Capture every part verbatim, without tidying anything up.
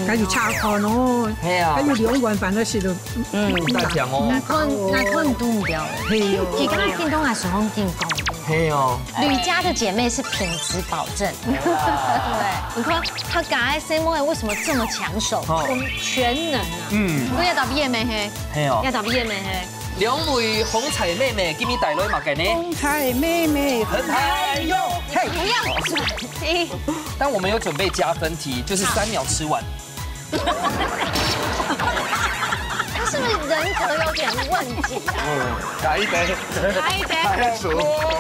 還有茶飯哦，係啊。還有兩碗飯都食到。嗯，大獎哦。那看，那看都毋掉。係哦。佢剛剛叮咚啊，手工叮咚。係哦。吕家的姐妹是品質保證。對，你看她家个細妹為什麼這麼搶手？哦。全能啊。嗯。你看要打 B M A 嘿。係哦。要打 B M A 嘿。兩位紅彩妹妹，今日帶來麼个呢？紅彩妹妹很嗨喲。嘿。不要轉題。但我們有準備加分題，就是三秒吃完。他是不是人格有點問題啊？嗯，來一杯。來一杯。來一杯。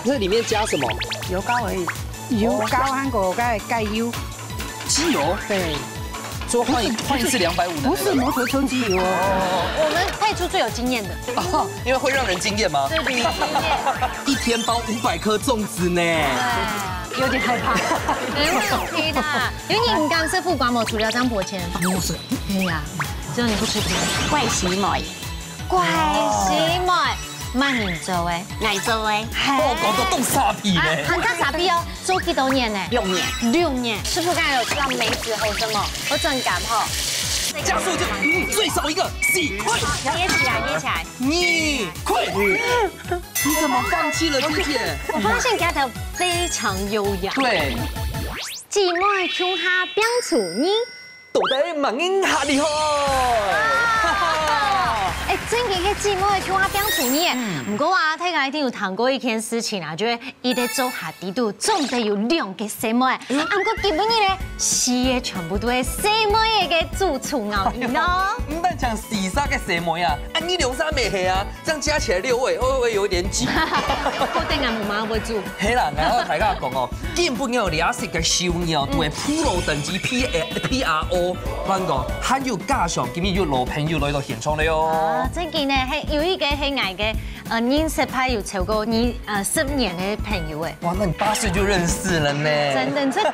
這裡面加什麼？油膏而已。油膏和果个雞油。雞油？對。說換一，換一次兩百五的那個。不是摩托車機油哦。我們派出最有經驗的。哦，因為會讓人驚豔嗎？對，旅遊經驗。一天包五百顆粽子呢。對啊，有點害怕。沒問題啦。 因為你毋敢食苦瓜無？除了張伯謙。啊，毋好食。對呀，只有你不吃苦瓜。怪喜妹。怪喜妹，麼人做个？𠊎做个。嘿。哦，講到當沙鼻呢。啊，還較沙鼻哦，做幾多年呢？六年。六年，師傅剛才有提到梅子和什麼？和正感吼。加速就，嗯，最少一個，四塊。捏起來，捏起來。二塊。你怎麼放棄了，姐姐？我發現丫頭非常優雅。對。 姊妹共下拚廚藝。到底麼人較厲害？哎，真个係姊妹共下拚廚藝耶。嗯。毋過啊，大家一定有聽過一件事情啊，就係一直做下底肚，總得有兩個細妹。嗯。啊，毋過今晡日呢，四個全部都係細妹个主廚哦。毋單淨四儕个細妹啊，啊，你兩儕乜係啊，這樣加起來六位，會不會有一點擠？好，等下姆媽會煮。係啦，然後大家講哦， 今晡日這隻个秀女哦，都係Pro等級P P R O，還講還有加上今日有老朋友來到現場了喲。啊，真个呢，係有一個係𠊎个，呃，認識派有超過二，呃，十年个朋友誒。哇，那你八歲就認識了呢。真的，這很，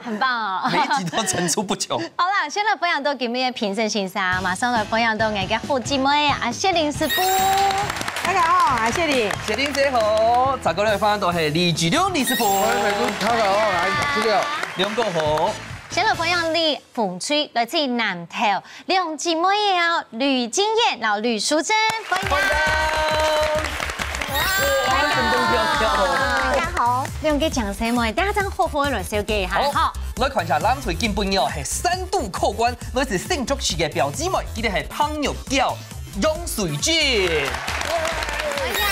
很棒哦。每一集都層出不窮。好啦，先來分享到今日个評審先生，馬上來分享到𠊎个好姊妹啊，雪玲師傅。大家好，啊，雪玲。雪玲姐好，再過來分享到 係李志良李師傅。大家好，來，謝謝。兩個好。先來歡迎李鳳翠，來自南投，兩姊妹哦，呂金燕摎呂淑珍，歡迎。歡迎。哇，大家好。兩個靚細妹，大家正好好來紹介一下，好，好。來看一下，藍隊今晡日哦，係三度扣關，來自新竹市个表姊妹，佢等係彭玉嬌、 楊水晶。哎呀，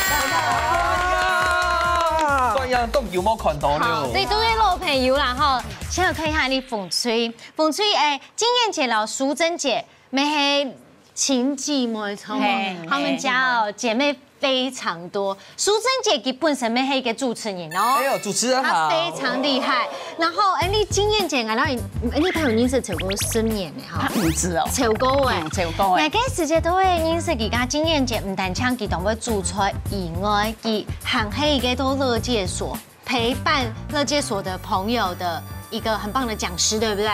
哎呀，當久無看到了。好，這都係老朋友啦吼。先來看一下你鳳翠，鳳翠，哎，金燕姐摎淑珍姐，乜係親姊妹，著無？係，她們家哦，係，姊妹非常多。淑珍姐佢本身乜係一個主持人哦。哎喲，主持人好。她非常厲害。 然後，哎，你金燕姐，𠊎摎你，哎，你朋友認識超過十年了哈。啊，毋止哦。超過誒。嗯，超過誒。𠊎該時節都會認識佢，佮金燕姐，毋單淨佢當會煮菜以外，佢還係一個到樂界所，陪伴樂界所的朋友的一個很棒的講師，對不對？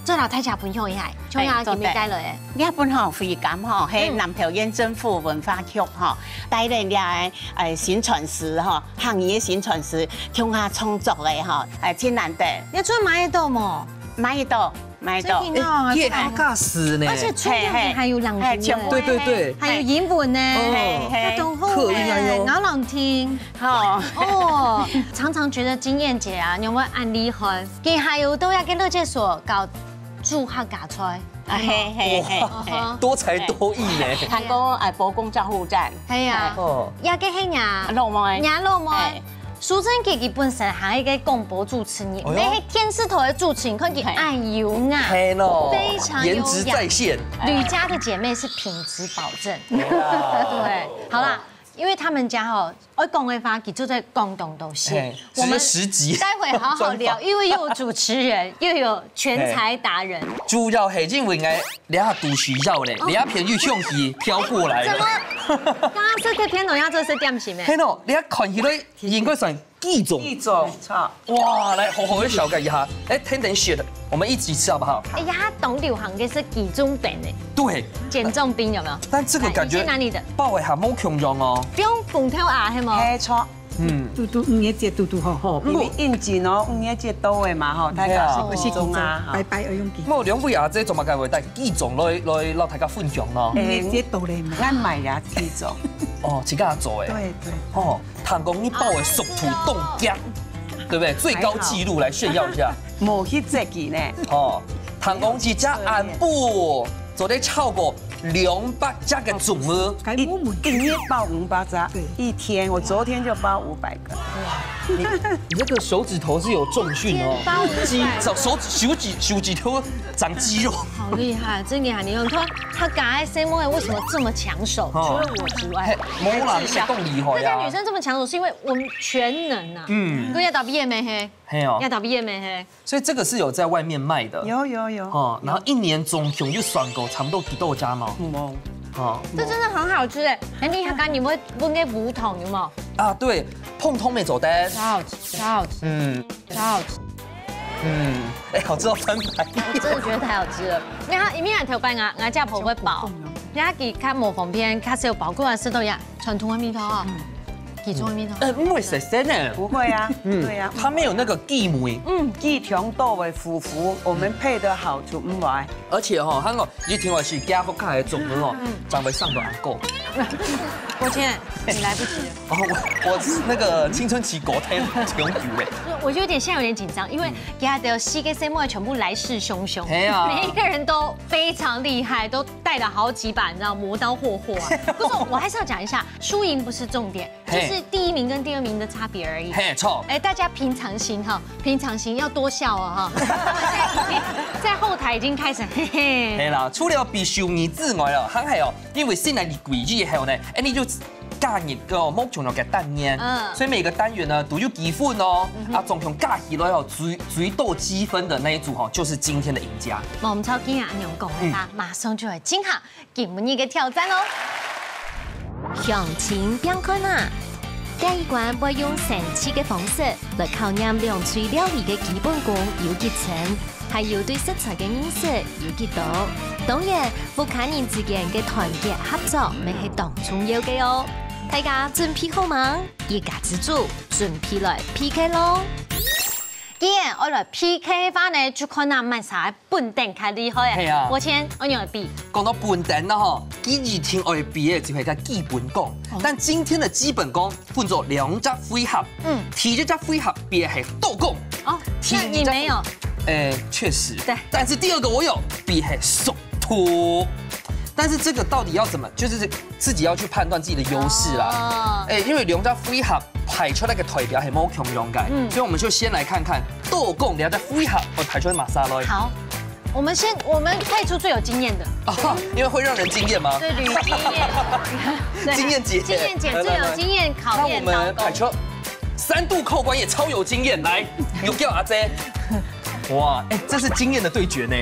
做老太家朋友也還，重要，哎，做得。今日帶來誒。你本吼，非常吼，係，嗯。南投縣政府文化局吼，帶領了誒，哎，薪傳師吼， 客語个薪傳師，共下創作个吼，哎，真難得。你出買得到無？買得到，買得到。最近哦，哎，這个好價值呢。而且出面還有朗讀呢。嘿，嘿，全部。對，對，對。還有英文呢。嘿，嘿。那當好呢，客語還有。𠊎愛聽。好。哦，常常覺得金燕姐啊，你有沒有恁厲害？佢還有到該个樂界所教煮客家菜。 啊，嘿，嘿，嘿，哇，嘿。多才多藝呢。還過，哎，伯公照護站。係啊。哦。也个係若，老妹。若老妹。哎。淑珍姐佢本身還係一個廣播主持人，哎喲。乜係電視台个主持人，看佢恁優雅。係咯，非常優雅。顏值在線。呂家的姐妹是品質保證。哇。對，好啦，因為她們家吼， 愛講个話，佢就在廣東東西。嘿，我們直接十集。待會好好聊，專訪。因為又有主持人，又有全才達人。嘿。主要係因為𠊎這下肚屎枵咧，哦。這下便又向佢飄過來了。怎麼？剛剛是在天龍要做是點心欸。嘿喏，這下看起來應該算幾種。幾種，差。哇，來好好的紹介一下。哎，天天選的，我們一起吃好不好？哎呀，當流行个係幾種餅欸。對。減重餅有沒有？但這個感覺來，你是哪裡的？包圍還無共樣哦。不用紅豆啊，係無？嘿，錯。嗯，堵堵五月節堵堵好。哦，因為應景哦，五月節到了嘛吼，大家係記粽啊。拜拜愛用記。無兩位阿姊做麼个會帶記粽來來摎大家分享呢？五月節到了嘛。咱買呀記粽。哦，自家做的。對對。哦，聽講你包个速度當遽，對不對？最高紀錄來炫耀一下。無去這个呢。哦，聽講一隻暗晡做得超過兩百隻个粽仔。該我們一日包五百隻，對，一天，我昨天就包五百个。你你這個手指頭是有重訓哦，一天包五百个。手手指手指手指頭長肌肉。好厲害，真厲害！你看，他家的細妹為什麼這麼搶手？哦。除了我之外，嘿，無啦，你也夠厲害啊。那家女生這麼搶手，是因為我們全能啊。嗯，都要打 B M A 嘿，嘿哦，要打 B M A 嘿。所以這個是有在外面賣的。有有有。哦，然後一年總共就算過差不多幾多家嘛？嗯哦。哦。這真的很好吃哎！哎，你看，你會問那無糖有沒有？啊，對，碰通沒走单。超好吃，超好吃，嗯，超好吃。嗯，哎，好吃到翻白眼。我真的覺得太好吃了。你看，一面還頭擺啊，啊，這婆會飽，人家給看模仿片，看是有飽，過來吃到呀，傳統的味道啊，嗯，其中的味道。呃，因為是生的。不會啊，嗯，對啊，它沒有那個氣味。嗯，雞腸豆的腐腐，我們配的好就唔會。而且吼，還有一定要是加福卡的粽子吼，嗯，嗯，長得上的阿哥。抱歉，你來不及了。哦，我我那個青春期國天挺久嘞。我就有點現在有點緊張，因為給他的四個 C 末全部來勢洶洶，嘿啊，每一個人都非常厲害，都帶了好幾把，你知道磨刀霍霍啊。不过我还是要讲一下，输赢不是重点，就嘿，是第一名跟第二名的差别而已。嘿，错。哎，大家平常心哈，平常心要多笑哦哈。在后台已经开始嘿嘿。嘿啦，除了比输赢之外哦，还有哦，因为新来的规矩还有呢，哎，你就加入个目前个单元，嗯，所以每个单元呢都有积分哦，嗯哼，啊，总共加起来哦，最最多积分的那一组哈，就是今天的赢家。那我们超今天阿牛讲的吧，嗯，马上就来进行 今晡日个挑戰哦。鄉親朋友啊，這一關會用神奇个方式來考驗兩隊料理个基本功有幾深，還有對食材个認識有幾多。當然，屋下人之間个團結合作乜係當重要个哦。大家準備好吂？一家之煮，準備來P K咯！既然愛來P K个話呢，就看啊，麼儕 本等較厲害啊。係啊。我先，我用來比。講到本等啦吼，佢一定愛比个就係个基本功。哦。但今天的基本功分做兩隻回合。嗯。第一隻回合比个係刀工。哦，第二隻，那你沒有？哎，確實。對。但是第二個我有，比个係速度。但是這個到底要怎麼，就是自己要去判斷自己的優勢啦。哦。哎，因為兩隻回合排出來个代表係無共樣个，嗯，所以我們就先來看看刀工兩隻回合會排出麼儕來。好。 我們先，我們派出最有經驗的。啊，因為會讓人驚豔嗎？最有經驗。對啊。經驗姐。經驗姐最有經驗，來，來，來。考驗刀工。那我們派出三度扣關也超有經驗，來，有叫阿姐。哇，哎，這是經驗的對決呢。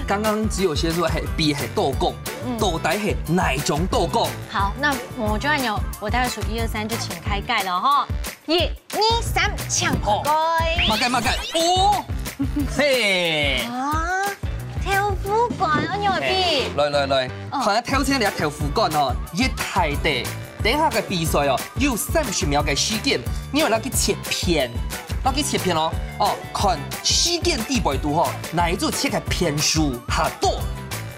剛剛只有先說，嘿，比个係刀工，嗯，到底係哪種刀工？好，那我就按鈕，我待會數一二三就請開蓋了哈。一、 二、三，請開。麼个麼个，哦，嘿。啊，豆腐乾，我有比。來來來，哦，看下頭先這豆腐乾哦，一大垤。等下个比賽哦，有三十秒个時間，你愛拿去切片，拿去切片哦。哦，看時間底背肚吼，哪一組切个片數較多，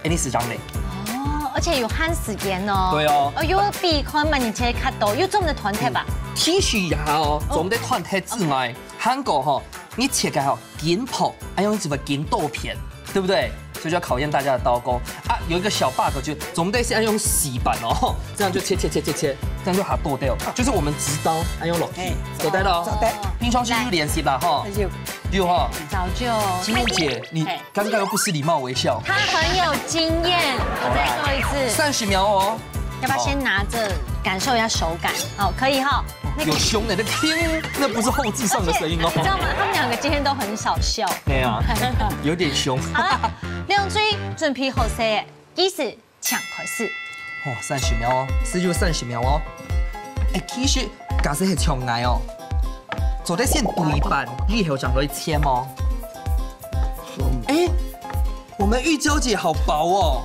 恁呢就贏咧。 哦，而且有限時間哦。對哦。哦，又比看嘛，你切較多，又做毋得斷忒吧？嗯，其實也哦，哦，做毋得斷忒之外，還過吼，你切个吼，緊薄，還用一個緊刀片，對不對？所以就要考驗大家的刀工啊。有一個小 bug，就做毋得係用死板哦，這樣就切切切切切，這樣就好剁掉，就是我們直刀，還用落去，嘿，做得了哦。做得。平常時有練習啦吼。有。有哈。早就。金燕姐，你 剛剛又不失禮貌微笑。他很有經驗，我再說一次。三十秒哦。要不要先拿著感受一下手感？哦，可以哈。那個有凶的，那砰，那不是後製上的聲音哦。而且你知道嗎？他們兩個今天都很少笑。對啊，有點凶。好了，兩隊準備好勢，計時請開始。哦，三十秒哦，係就三十秒哦。哎，其實假使係像𠊎哦，做得先對半，以後正來切哦。哎， 我們玉嬌姐好薄哦。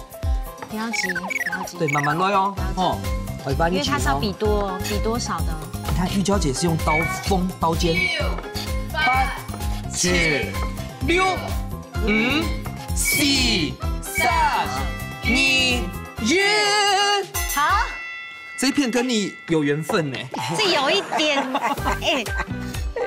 不要急，不要急。對，慢慢來哦。不要急。哦。我帮你取哦。因为它是要比多，比多少的？你看玉娇姐是用刀锋刀尖。八、七、六、五、四、三、二、一。好，这一片跟你有缘分呢。这有一点，哎，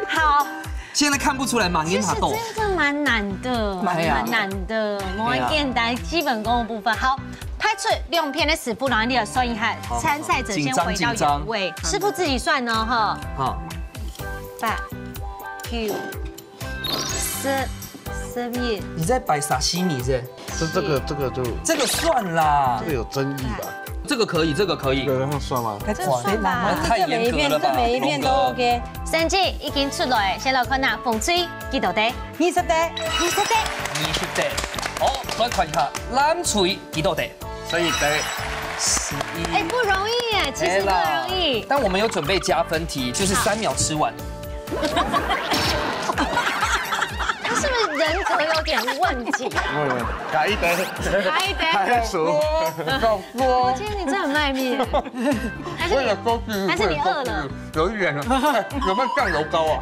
好。现在看不出来马其实音塔豆。真的蛮难的，蛮难的。哎呀。我们简单基本功的部分，好，派出两片的师傅，然后你来算一下好，参赛者先回到原位。紧张，紧张。师傅自己算呢，哈。好。八、九、十、十一。你在摆沙西米是不是？这，这个，这个就，这个算啦。这个有争议吧？这个可以，这个可以。有人要算吗？这个算吧。太严格了吧，这每一片，这每一片都龙哥。OK。成绩已经出来，先来看下红隊几多滴？二十滴。二十滴。二十滴。好，来看一下蓝队几多滴？十一滴。十一。哎，不容易耶，其实不容易。哎啦，但我们有准备加分题，就是三秒吃完。好。他是不是人格有点问题啊？嗯，加一滴。加一滴。还数。够多。我觉得你真的很卖力耶。还是你，为了收视率，还是你饿了？为了收视率，有一点，哎，有没有酱油膏啊？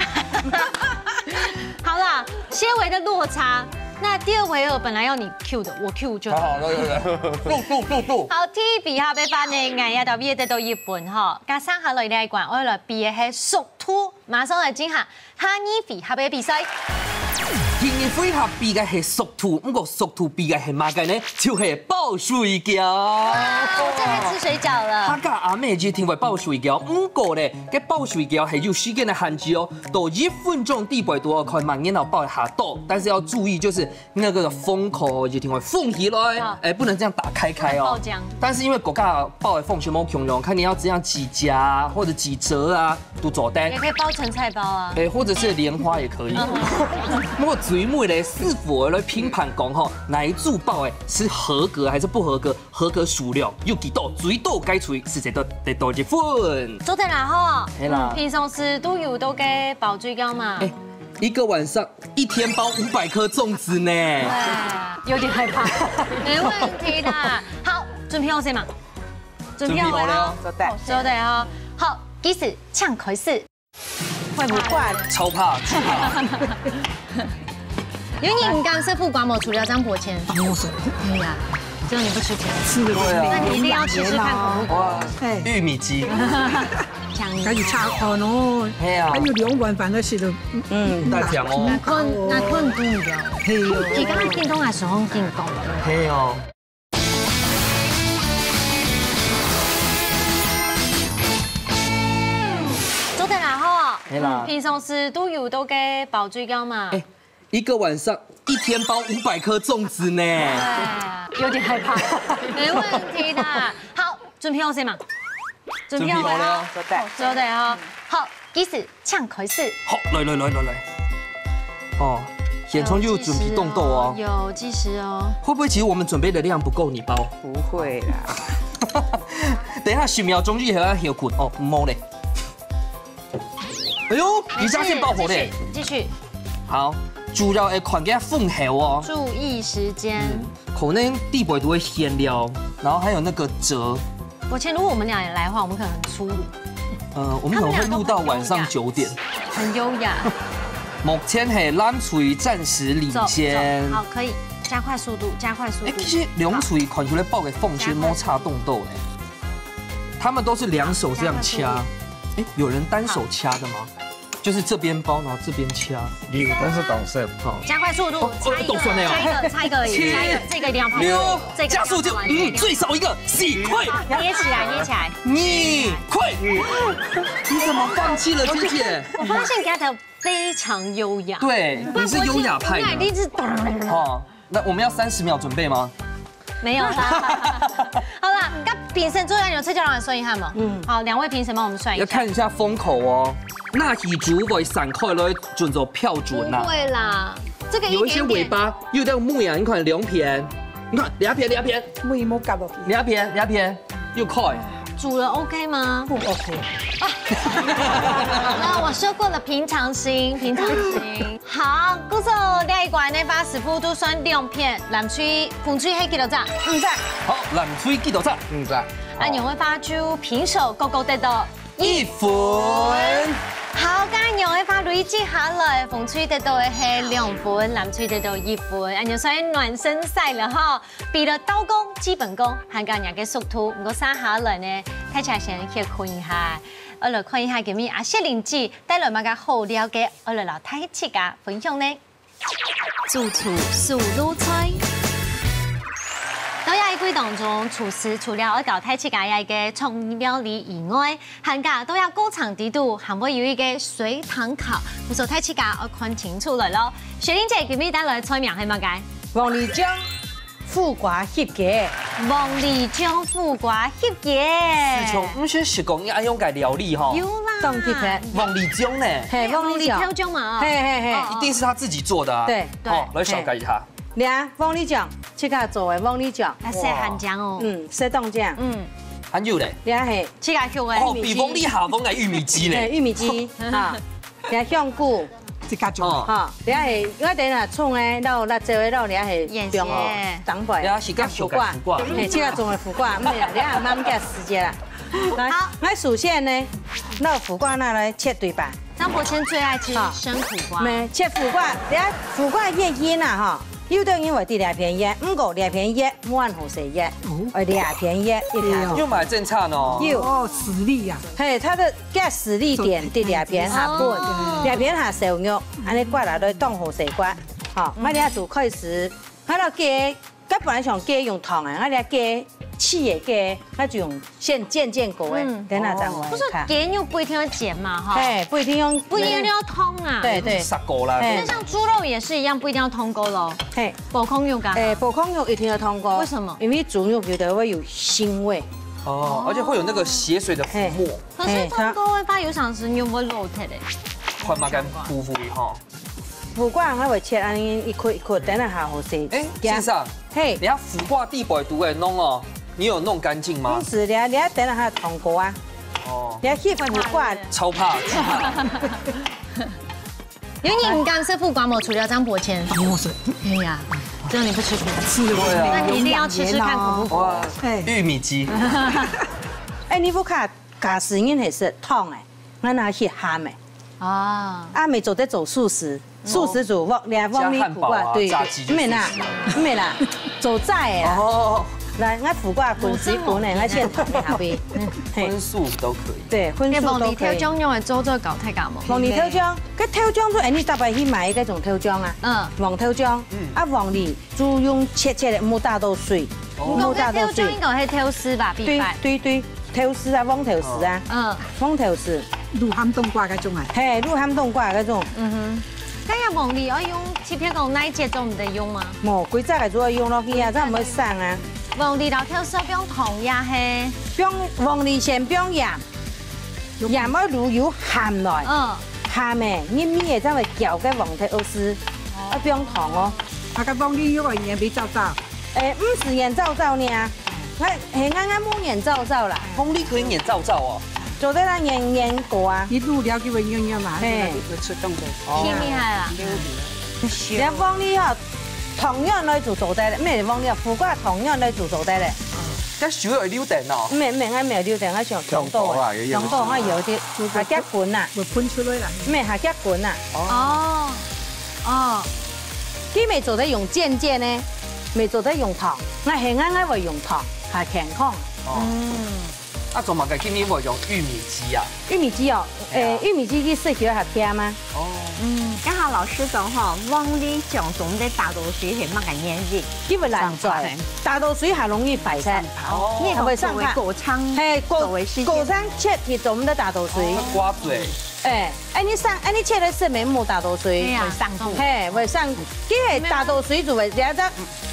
好啦，些微的落差。那第二回合本来要你 Q 的，我 Q 就好。好，好，来，来，来。住，住，住，住。好，第一比哈，被发呢，俺也特别得到一分哈。加上下来这一关，我要来比的是速度，马上来进行下二回合的比赛。第二回合比个是速度，不过速度比个是么个呢？就系包水饺。哇，我最爱吃水饺了。客家阿妹一定会包水饺，不过呢，这包水饺系有时间的限制哦，到一分钟底背都要看慢慢哦包下到，但是要注意就是 那个封口一定会封起来，好。哎，不能这样打开开哦。爆浆。但是因为国家爆的封是无共样，看你要怎样几夹或者几折啊，都做得。也可以包成菜包啊。哎，或者是莲花也可以。嗯。不过最尾呢，师傅来评判讲吼，哪一组包的是合格还是不合格？合格数量有几多？最多个出是得到得到一分。做得啦吼。系啦。嗯，平常时都有都给包水饺嘛。哎， 一个晚上一天包五百颗粽子呢。对，有点害怕。没问题啦。好，准备好势嘛？准备好了。准备好了。做得。做得哦。好，计时请开始。会不会？超怕，超怕。有人敢说不管我，除了张伯谦。张伯谦。可以啊，只有你不吃甜。是的，对啊。那你一定要吃吃看口不口。哇，哎。玉米鸡。 香。开始差很多，嘿啊。还有两碗饭个食了，嗯，大强哦。那困，那困顿个。嘿哦。佢刚刚运动还是很紧张。嘿哦。做得啦吼。嘿啦。平常时都有都给包水饺嘛。哎， 一个晚上一天包五百颗粽子呢。哎，有点害怕。没问题啦。好，准备好势嘛？准备好了。准备好了。做得。做得哦。好，计时请开始。好，来来来来来。哦，现场就有准备动作哦。有计时哦。会不会其实我们准备的量不够你包？不会啦。等一下十秒钟以后要休困哦，唔好嘞。 哎呦，你家线爆火嘞！继续，继续。好，主要要看个封口哦。注意时间。嗯，可能底背都会掀了，然后还有那个折。伯谦，如果我们俩也来的话，我们可能很粗鲁。呃，我们可能会录到晚上九点。很优雅。目前系蓝队暂时领先。走，走，好，可以，加快速度，加快速度。哎，其实两队看起来包个风险没差动作嘞。 他们都是两手这样掐。哎，有人单手掐的吗？就是这边包，然后这边掐。有，但是当然好。加快速度，哦，差一个，哦，都算了哦。差一个，差一个而已，七，差一个，这个一定要跑。六，这个一定要跑完，加速就，嗯，最少一个，四，快。捏起来，捏起来。你快。你怎么放弃了，姐姐？我发现 Gat 非常优雅。对，你是优雅派的。不然我现在一直打。哦，那我们要三十秒准备吗？ 没有啦。好啦，跟评审做一下，你们吹角老师算一下嘛。嗯。好，两位评审帮我们算一下。要看一下封口哦。那几组会散开来，准做标准啦。不会啦，这个一点点。有一些尾巴又在木眼，你看两片，你看两片两片，尾毛夹落去。两片两片又开。煮了 OK 吗？不 OK。好了，我说过了，平常心，平常心。 好，故所第一关呢，把师傅都算两片，蓝隊、红队还几多只？五只。好，蓝队几多只？五只。恁樣个話就平手，各各得到一分。好，該恁樣个話累積下來，紅隊得到个係兩分，藍隊得到一分，恁樣算暖身賽了吼。比了刀工、基本功，還有若个速度，毋過接下來呢，大家先歇睏一下，愛來看一下今日阿雪玲姐帶來麼个好料个，愛來摎大自家分享呢。 主廚手路菜。到這一季當中，廚師除了愛教大自家這个創意料理以外，還加到這過程底肚，還會有一个隨堂考，故所大自家愛看清楚來咯。雪玲姐今日帶來个菜名係麼个？黃梨醬苦瓜翕雞。黃梨醬苦瓜翕雞。自從毋識食過恁樣个料理吼，有啦。當特別。黃梨醬呢？嘿，黃梨醬。黃梨醬嘛，哦。嘿，嘿，嘿。哦。一定是他自己做的啊。對。對。好，來紹介一下。 這黃梨醬，自家做个黃梨醬。啊，細項醬哦。嗯，適當醬。嗯。還有咧？這係自家畜个。哦，比黃梨還黃个玉米雞咧。嘿，玉米雞，啊，這香菇。自家種。哦。哈，這係，𠊎等下蔥个，摎辣椒个，摎這係芫荽。芫荽。等會。這係自家畜个苦瓜。嘿，自家種个苦瓜，毋係，這還慢慢加時間啦。來，好。𠊎首先呢，摎苦瓜拿來切對半。 張伯謙最愛吃生苦瓜。好。無，切苦瓜，這苦瓜越硬啊吼，有个人會在這片越，毋過這片越，無恁好勢越，哦。愛這片越，一條。對哦。有買正常哦。有。哦，實力啊。嘿，它的該實力點在這片下分，哦。這片下少肉，恁樣刮下來當好勢刮。好，嗯。𠊎這就開始，看到雞 該本來想雞用燙个，𠊎這雞，切个雞，𠊎就用先煎煎過个，嗯。等下正來看。不是雞肉不一定要煎嘛，哈？嘿，不一定用，不一定要燙啊。對，對。殺過啦。嘿。那像豬肉也是一樣，不一定要燙過咯。嘿。爆炕肉乾嘛。哎，爆炕肉一定要燙過。為什麼？因為豬肉有的會有腥味。哦，而且會有那個血水的浮沫。嘿。可是燙過的話，有常時你有沒有漏掉的？看嘛，跟苦瓜哈。 苦瓜𠊎會切恁樣一塊一塊，等下好勢。哎，先生，嘿。你看苦瓜底背都會弄哦，你有弄乾淨嗎？毋係，你看，你看等下燙過啊。哦。你看翕苦瓜。超怕，超怕。有人毋敢食苦瓜無？除了張伯謙。我是。哎呀，只有你不吃苦瓜。是，對啊。那你一定要吃吃看苦不苦。哇，哎。玉米雞。哎，你不看，假使人係食燙个， 𠊎拿去鹹个。哦。啊，乜做得做素食，素食煮黃，這黃梨苦瓜，加漢堡啊，對，炸雞就素食。毋係啦，毋係啦，做齋个啦。哦。來，𠊎苦瓜滾水滾个，𠊎先燙一下味。嗯，嘿。葷素都可以。對，葷素都可以。該黃梨調醬用來做做搞太感冒。黃梨調醬，該調醬就，哎，你逐擺去買該種調醬啊？嗯。黃調醬，嗯。啊，黃梨 就用切切个，莫打到水，哦。莫打到水。你講个調醬應該係調絲吧，必敗。對，對，對，調絲啊，黃調絲啊。嗯。黃調絲。滷鹹冬瓜該種啊。嘿，滷鹹冬瓜該種。嗯哼。該這黃梨愛用，特別講哪一節做毋得用嗎？無，歸隻个就愛用落去啊，正毋會生啊。黃梨摎調絲愛放糖也係？放黃梨先放鹽， 鹽愛滷有鹹來，嗯。鹹个，入味个正會攪該黃調絲，哦。愛放糖哦。啊，該黃梨肉愛研味燥燥。哎，毋係研燥燥呢，𠊎，嘿，𠊎，𠊎無研燥燥啦。黃梨可以研燥燥哦。做得啦，研，研過啊。你滷了就會軟軟嘛，嘿。就會出動的。哦。挺厲害啦。這黃梨吼，糖軟來煮做得了，毋係黃梨，苦瓜糖軟來煮做得了。 該手愛留等哦。毋係，毋係，𠊎無留等，𠊎想強到啊，強到啊，有，有，強到啊，有一點，還結棍啊。會噴出來啦。毋係，還結棍啊。哦。哦。佢乜做得用煎煎个，乜做得用燙，𠊎係𠊎，𠊎會用燙，較健康。哦。嗯。啊，做麼个今日會用玉米雞啊？ 玉米雞哦，哎呀。誒，玉米雞佢食起來較甜嘛。哦。嗯，剛好老師講吼，黃梨醬同這打到水係麼个原因？因為爛嘴，打到水還容易敗忒。哦。你會上怕。過程，嘿，過，做的時間。過程切去做毋得打到水。哦。刮嘴。哎，哎，你上，哎，你切个時候無打到水。對呀，上火。嘿，會上，佢係打到水就會，你看這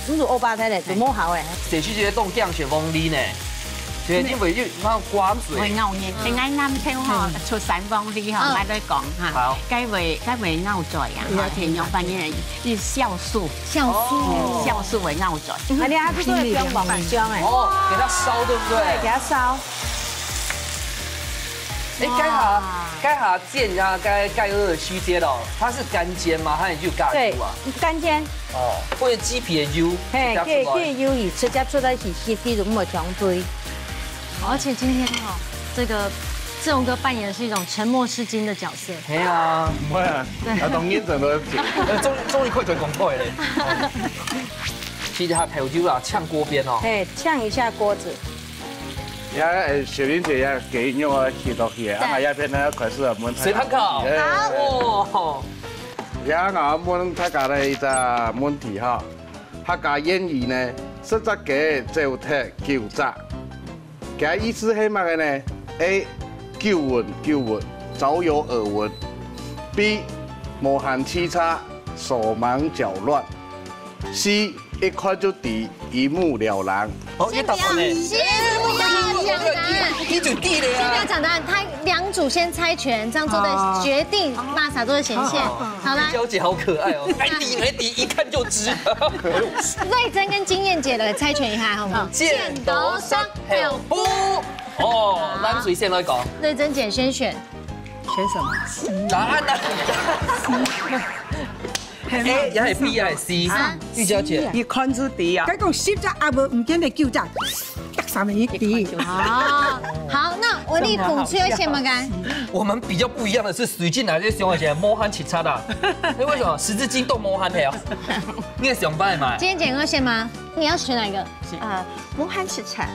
你就烏白忒咧，就無效誒。社區這個當驚食黃梨呢，就係因為有，有刮嘴。會咬人，嗯。另外南投吼，嗯。出產黃梨吼，嗯。𠊎來講哈，好。該會，該會咬嘴啊，嗯。吼，係用番人，係酵素。酵素。哦。酵素會咬嘴。啊，你還是做得放黃梨醬誒。哦，給它燒，對不對？對，給它燒。哎，該下，哇。該下 煎啊，該，該个時節哦，它是乾煎嗎？還係有加油啊？對，乾煎。哦，或者雞皮的油，嘿，直接出來。雞，雞油佢直接出來係，佢就毋會忒肥。而且今天哈，这个志宏哥扮演的是一种沉默是金的角色。係啊，毋會啊，啊，當認真都要做。呃，終終於開嘴講過咧。試下頭油啊，嗆鍋邊哦。嘿，嗆一下鍋子。也，誒，小玲姐也給用啊，洗到洗，啊，下一片呢，開始啊，問水盆口。哎哦，也，我問大家呢一個問題哈，客家諺語呢，十隻雞走忒九隻，佢意思係麼个呢？A，久聞久聞，早有耳聞。B，無閒洎杈，手忙腳亂。C，一看就知，一目了然。哦，一答案呢？先不要讲答案，你就知咧啊先不要。讲答案，他两组先猜拳，这样做的决定，玛莎做的显现。好来，娇姐好可愛哦，哎，你哎，你一看就知。瑞珍跟金燕姐来猜拳一下好吗？剪刀石头布。哦，咱谁先来讲？瑞珍姐先选。选什么？答案呢？A也係B也係 C，啊玉娇姐。一看就知啊。該講十隻鴨母毋見得九隻，得三分一知。哦，好，那文麗虎出要先吗？刚我们比较不一样的是，水晶拿这想而且摸hand七叉的，哎，为什么十字金都摸hand的哦？你也想办法。金燕姐要先吗？你要选哪一个？啊，無閒洎杈。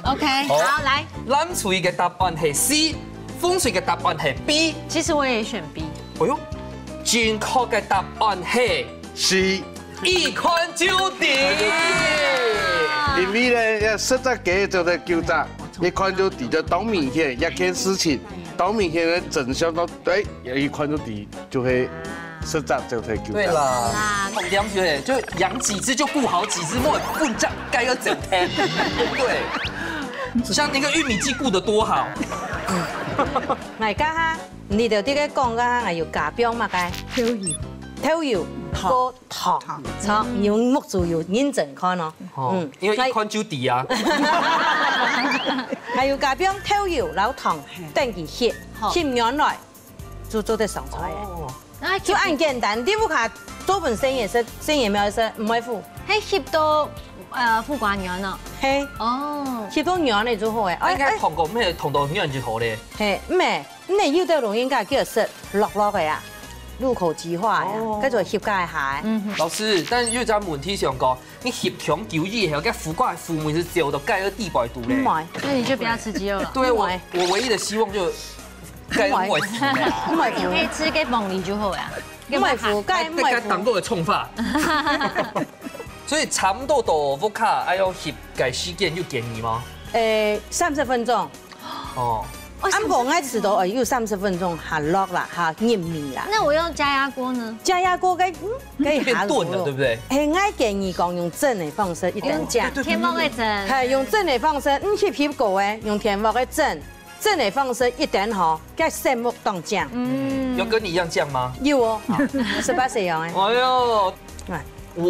OK，好好来，蓝水的答案系 C，风水的答案系 B。其实我也选 B。哎呦，正确的答案系 C，一看就知。因為呢，這十隻雞走忒九隻，一看就知，就當明顯一件事情，當明顯的真相都對，一看就知，就會十隻走忒九隻。对啦，重点是就养几只就顾好几只，莫分隻雞仔走忒。对，像那个玉米鸡顾得多好。𠊎家下，你就這个講个哈，𠊎有加放麼个？豆油、豆油、糖過糖，糖，用目珠有認真看哦。哦嗯，因為一看就知啊。還有加放豆油摎糖，等佢翕，翕軟來，就做得上菜啊。哦，那就恁簡單，你屋下做分細人食，細人毋愛食，毋會苦。還翕到呃苦瓜軟哦。嘿，哦，翕到軟了就好誒。應該燙過，毋係燙到軟就好咧。嘿，毋係，你有兜老人家叫食落落个啊，入口即化呀，哦該就翕該下。嗯哼，老師，但有一個問題想講，你翕長久以後，該苦瓜个苦味係走到雞仔底背肚咧。毋會，那你就不要吃雞肉了。對我喂，我唯一的希望就該會死。毋會苦，你可以吃个鳳梨就好呀。毋會苦，該毋會苦。該當過个創法。所以差不多到屋下，愛用翕个時間有建議嗎？誒，三十分鐘，哦，啊，毋過愛食到誒，有三十分鐘下落啦，下入味啦。那我用加壓鍋呢？加壓鍋該，嗯，可以下變燉了，對不對？嘿，𠊎建議講用蒸个方式一定靚。天幕个蒸。係用蒸个方式，毋翕翕過誒，用天幕个蒸，蒸个方式一定好，該色目當靚。嗯，有跟你一樣醬嗎？有哦，十八歲樣誒，哎呦，哎哇，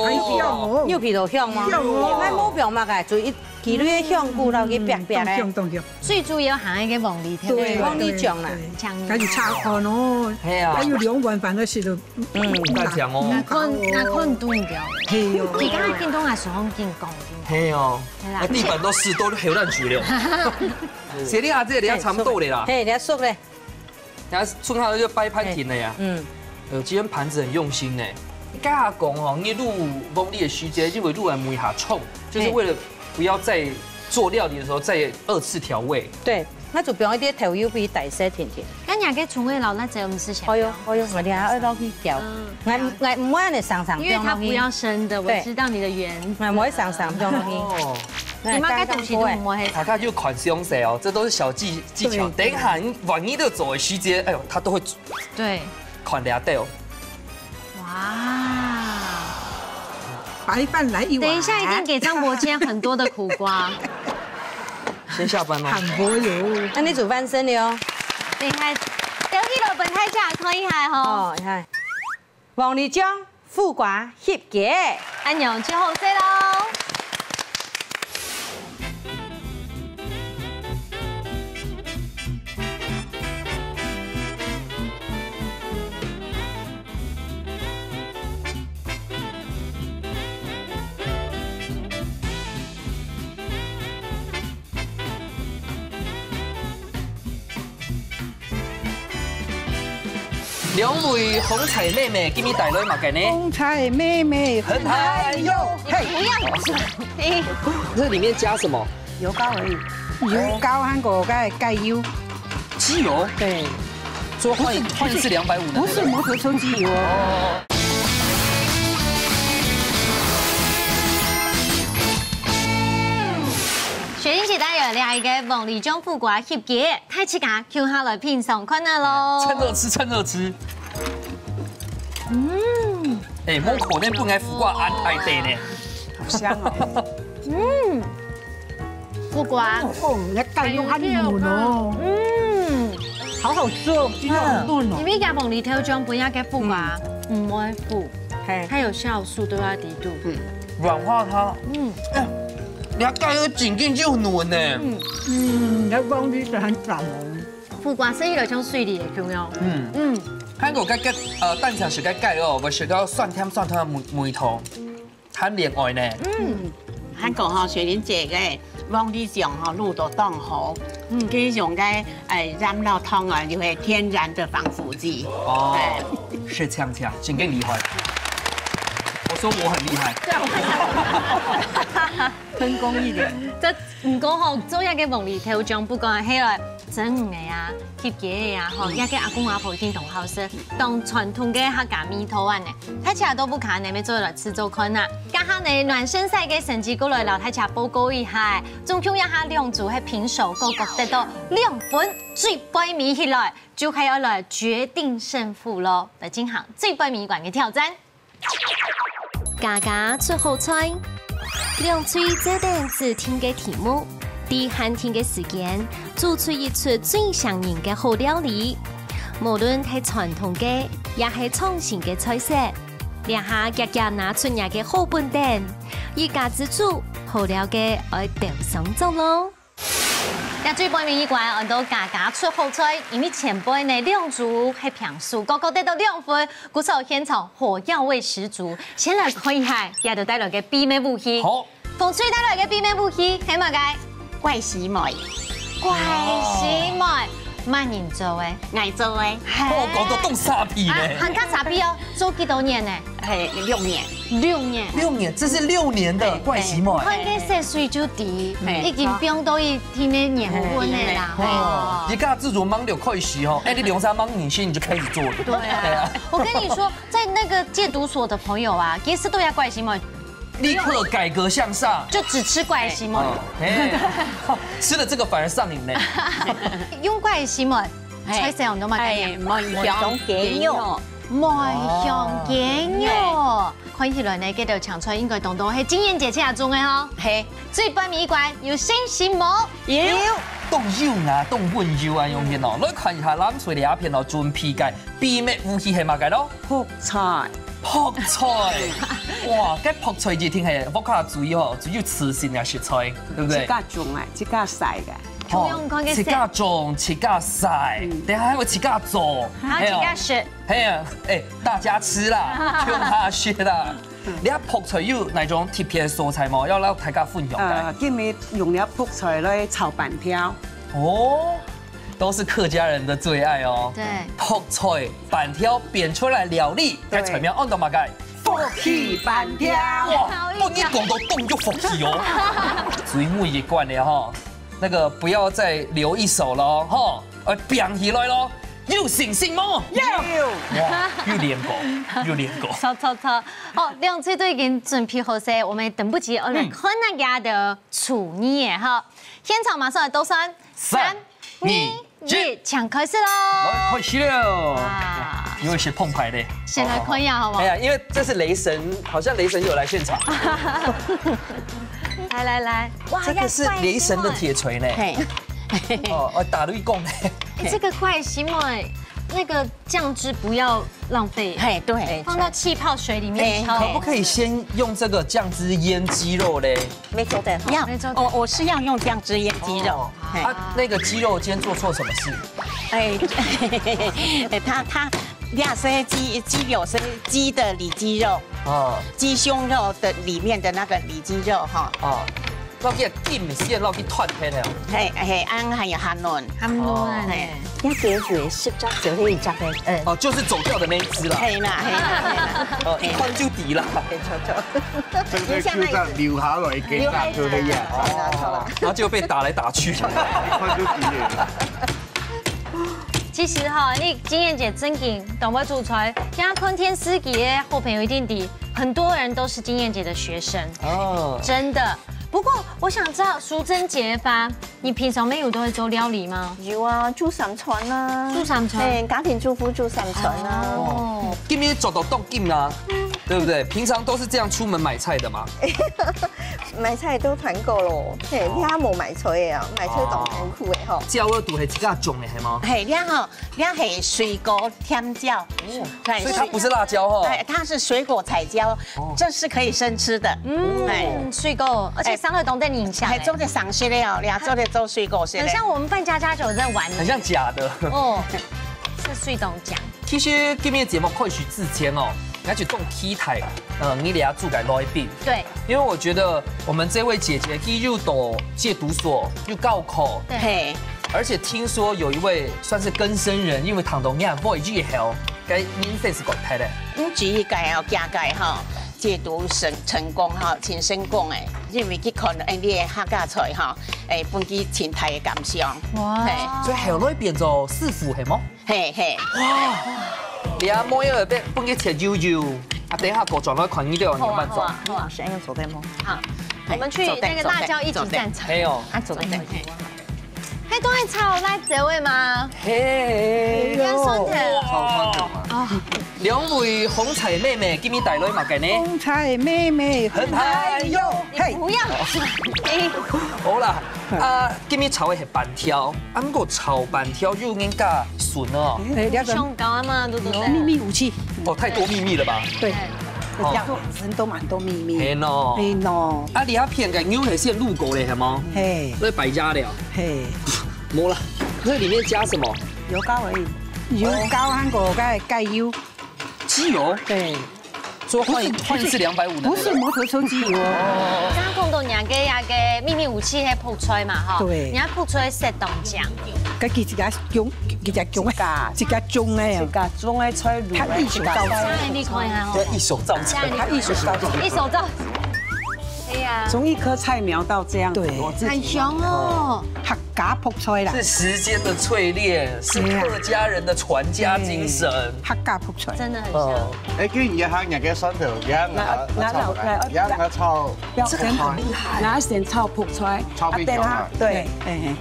哎，香哦，牛皮都香嗎？香哦還無放麼个，就一幾蕊个香菇落去煏煏咧。當香當香，水煮也有含一个鳳梨，對不對，對？黃梨醬啦對強烈還有炒飯哦，係啊還有兩碗飯个時候，嗯，大強哦那。看那看凍掉。係哦，你剛才叮咚還是紅叮咚叮咚。係哦，係啦那地板都濕，都流爛水了。謝麗阿姐，你要差不多了啦。嘿，你要熟咧，然後剩下就擺盤定了呀。嗯，呃，今天盤子很用心呢。你剛才講哦，你滷鳳梨的時間，因為滷來燜一下蔥，就是為了不要在做料理的時候再二次調味。對，那就放一點豆油俾佢帶色甜甜。那你還可以純味老辣椒，我們吃起來。哎呦，哎呦，𠊎等下愛落去調。嗯，𠊎𠊎毋會恁樣生生因為它不要生的，我對知道你的原則。，𠊎毋會生生放落去。哦，你媽該東西都毋會。大家就款相似哦，這都是小技技巧。對等一下，你萬一都做的時間，哎呦，他都會對，款了掉。哇，白飯來一碗。等一下一定給張伯謙很多的苦瓜。先下班嘍。很薄油。那你煮飯先了哦。等一下，等一下，本台下看一下吼。哦，你看，黃梨醬、苦瓜、翕雞。按鈕就好勢嘍。兩位紅菜妹妹，今日帶來麼个呢？紅菜妹妹很嗨喲！嘿，不要，哎，這裡面加什麼？油膏而已，油膏還有該个雞油。雞油？對，說換一，換一次兩百五的那個。不是摩托車機油哦。雪玲姐帶來了一個黃梨醬苦瓜翕雞，大自家共下來品嚐看啊咯。趁熱吃，趁熱吃。嗯，哎，門口那本來苦瓜恁大塊呢。好香哦。嗯，苦瓜。哦，你看又很嫩哦。嗯，好好吃哦，真的很嫩哦。因為加黃梨豆醬，不要給苦瓜，嗯，不會苦，嘿，它有酵素都在裡肚。嗯，軟化它。嗯，哎，你看蓋又緊緊就嫩呢。嗯，嗯，你看黃梨是很長哦。 苦瓜食起來像水梨个共樣。嗯，嗯，還有該个，呃，單淨食該雞哦，會食到酸甜酸甜个味，味道，很戀愛呢。嗯，還講吼，雪玲姐个黃梨醬吼，滷到當好，嗯，佢用个，哎，染料糖啊，就係天然的防腐劑。哦，哎，是強強，真个厲害。我說我很厲害。對，我看到。 成功一點。這毋過吼，做這个黃梨豆醬，不管係來蒸魚个啊、翕雞个啊，吼，嗯，這个阿公阿婆一定當好食，當傳統个客家味道恁呢。大家都不卡呢，愛做來試做看啊。這下呢，暖身賽个成績過來，摎大家報告一下，總共這下兩組係平手，各各得到兩分，最背尾起來，就係愛來決定勝負咯，來進行最背尾一關个挑戰。 家家出好菜，兩隊做等指定个題目，在限定个時間，做出一出最像人个好料理。無論係傳統个，也係創新个菜色，這下遽遽拿出若个好本等，一家之煮，好料个愛鬥上桌咯。 這最背尾一關安到家家出好菜，因為前背呢兩組係平手，各各得到兩分，故所現場火藥味十足。先來看一下，佢兜帶來个秘密武器。好。紅隊帶來个秘密武器係麼个？怪喜妹。怪喜妹，麼人做个？𠊎做个。嘿。哦，講到當沙鼻呢。啊，還較沙鼻哦，做幾多年呢？ 嘿，六年。六年。六年，這是六年的怪喜妹。嘿，嘿。看該色水就知，嘿，已經放到一定个年份了啦。嘿，哦，嘿。一家之煮吂六開始吼，哎，你兩三吂年輕你就開始做了。對啊。對啊。我跟你說，在那個戒毒所的朋友啊，其實都要怪喜妹。立刻改革向上。就只吃怪喜妹。嗯，嘿，吃了這個反而上癮呢。用怪喜妹，嘿，菜色有那麼，哎，梅香雞肉。 梅香雞肉。哦。看起來呢，這道青菜應該當多係今年節慶中个哦。嘿。最背尾一關有信心無？有。當有啊，當穩有啊，永賢哦。來看一下藍隊這片哦，準備个秘密武器係麼个咯？覆菜。覆菜。哇，該覆菜一定係屋下煮哦，煮有自家个食材，對不對？自家種啊，自家曬个。哦，用看个色。自家種，自家曬，嗯。等下還有自家做，啊，還有自家食。 嘿啊，哎，大家吃啦，共下食啦。你看覆菜有哪種特別个素材無？愛摎大家分享个。呃，今日用了覆菜來炒粄條。哦，都是客家人的最愛哦。對。覆菜、粄條變出來料理，對。該菜名安到麼个？福氣粄條。哇，好，不，你講到動就福氣哦。最尾一關了哈，那個不要再留一手了哦，哈。 呃，拚起來咯，有信心無？有。哇，有練過，有練過。著，著，著。好，兩隊都已經準備好勢，我們等不及，我們來看那家的廚藝耶哈。現場馬上來倒算，三、三、二、二、一，請開始咯。來，開始了。哇。有一些澎湃的。先來看一下，好不好？哎呀，因為這是雷神，好像雷神有來現場。來，來，來。 哇，這個是雷神的鐵錘呢。嘿。哦，哦，打雷公。哎，這個怪喜妹，那個醬汁不要浪費，嘿，對。放到氣泡水裡面，嘿，可不可以先用這個醬汁醃雞肉嘞？沒做得，要，沒做得。我，我是要用醬汁醃雞肉，哦，嘿。啊，那個雞肉今天做錯什麼事？哎，他，他，那是雞，雞肉是雞的裡肌肉，哦。雞胸肉的裡面的那個裡肌肉哈。哦。落去金線落去斷開了。係係，恁還有下嫩。下嫩啊，係，一隻就係十隻，就係一隻个，嗯。哦，就是走掉的那一隻啦。係啦係啦係啦。哦，一看就知啦。係，著著。這個就這樣留下來給他，對不對？哦，然後就被打來打去。一看就知了。其實哈，你金燕姐真經當會煮菜，像看電視个好朋友一定知，很多人都是金燕姐的學生。哦，真的。不過我想知道淑珍姐吧，你平常沒有都會做料理嗎？有啊，煮三餐啊。煮三餐？對，家庭主婦煮三餐啊。哦，今日做到當緊啊，對不對？平常都是這樣出門買菜的嗎？買菜都團購咯，嘿，你還無買菜啊？買菜當艱苦的吼。哦，這位都係自家種的係嗎？嘿，你看吼，你看係水果甜椒，哦，對，所以它不是辣椒吼。哎，它是水果彩椒，哦，這是可以生吃的。嗯，哎，水果，而且生了當得人香。還做得上色的哦，你還做得做水果色的。很像我們扮家家酒在玩。很像假的。哦，是水果醬。其實今日節目開始之前哦，你還去當期待，呃，你倈仔煮个來賓。對。因為我覺得我們這位姐姐，她又讀戒毒所，又高考，對。嘿。而且聽說有一位算是更生人，因為糖糖也會以後，該人生是改變的。嗯，只一改哦，加改哈，戒毒成成功哈，挺成功哎，因為去看N B A客家菜哈，哎，分佢挺大的感想。哇。嘿。所以後來變做師傅係無？ 嘿嘿。哇！你阿妹又分分佢切幼幼，啊，等一下過轉來看你都有兩萬種。好啊，好啊，好啊。老師，哎，要坐在嗎？好，我們去那個辣椒一級戰場。哎呦，啊，坐在那。還都在炒辣椒的嗎？嘿，你要酸甜。炒酸甜嗎？啊，兩位紅彩妹妹，今日帶來麼个呢？紅彩妹妹，很嗨喲，嘿。不要，哎。好啦，啊，今日炒的係粄條。 啊，毋過炒粄條又應該筍哦。哎，了解。香港啊嘛，對不對？秘密武器。哦，太多秘密了吧？對，哦，人都蠻多秘密。係喏。係喏。啊，你那片个牛係先滷過的，係嗎？嘿。那白加料。嘿。沒了，那裡面加什麼？油膏而已。油膏還有該該油。 機油？對。說換一，不是，換一次兩百五的那個。不是摩托車機油哦。剛剛講到人家那個秘密武器係覆菜嘛，哈。對。人家覆菜色當靚。該佢自家種，自家種的，自家種的哦。自家種的菜，它一手造成。哎，你看一下哦。對，一手造成。它一手造成。一手造。哎呀。從一棵菜苗到這樣子，對。我自己很香哦。客家覆菜啦。是時間的淬煉，是客家人的傳家精神。對啊。客家覆菜。真的很香。哦。 哎，既然你還有个蒜頭，你還拿，拿，拿，拿炒，拿，你還拿炒，不要，這個很厲害。拿先炒覆菜，炒比較好。啊，等下，對，哎，哎。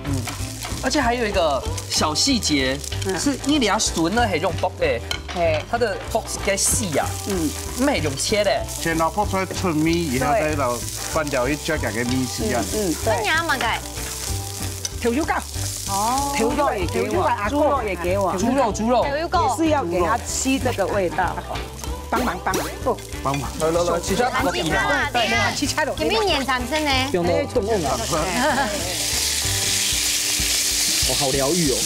而且還有一個小細節，嗯。是你這筍呢，係用剝的，嘿。它的剝是該細啊，嗯。毋係用切的。先拿剝出來出味，然後再拿粄條一隻，加個味緒啊。嗯，嗯，對。那你要麼个？豆油膏。哦。豆油膏，豆油膏，阿公。豬肉也給我。豬肉，豬肉。豆油膏。也是要給它吸這個味道。 幫忙，幫忙，哦。幫忙。來，來，來，其他都幫忙。對，對，其他都。有沒有年長生呢？有沒有動物啊？我好療癒哦。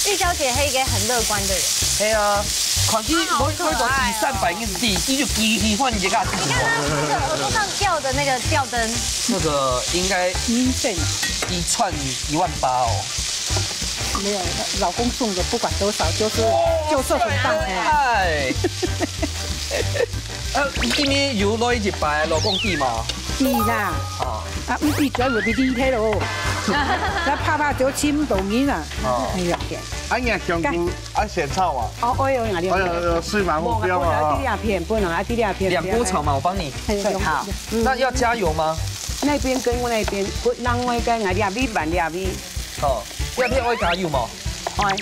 玉嬌姐是一個很樂觀的人。係啊，看佢，啊，好可愛哦。我，我講第三擺，你第一就第一換一個。你看她那個耳朵上吊的那個吊燈。這個應該一串一萬八哦。 沒有，老公送的，不管多少，就是，就是很棒，哎。哎。呃，今日有來一擺老公記嘛？記啦。啊。啊，毋記全部俾你睇咯。那怕怕就尋到你啦。哦。哎呀，天。啊，你香菇啊，先炒啊。哦，哎呦，哎呦，哎呦，水蠻好標啊。本來這兩片，本來這兩片。兩鍋炒嘛，我幫你。哎，好。那要加油嗎？那邊跟那邊，不，另外一個，那兩邊，兩邊。 哦，這片愛加油無？愛。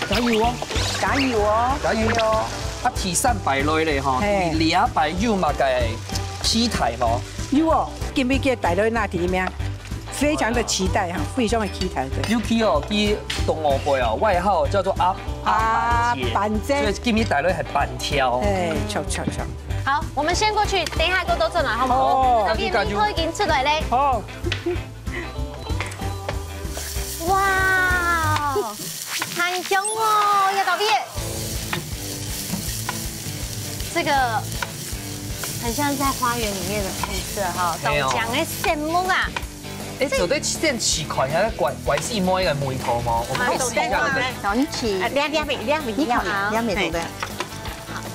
加油哦。加油哦。加油哦。啊，第三擺來咧吼，嘿。你這擺有麼个期待無？有哦，今日个帶來那題咩？非常的期待哈，非常的期待的。尤其哦，佢同學會哦，外號叫做阿，阿，阿粄姐。粄姐。所以今日帶來係粄條。哎，巧，巧，巧。好，我們先過去，等一下過多轉來，好嗎？哦。那邊米粉已經出來咧。好。 哇，很香哦，要倒闭。這個很像在花園裡面的兔子。是哈，豆漿个節目啊。哎，做得先試看一下關關西妹个味道嗎？我們可以試一下那個。好，你試。啊，兩兩味，兩味，你看，兩味做得。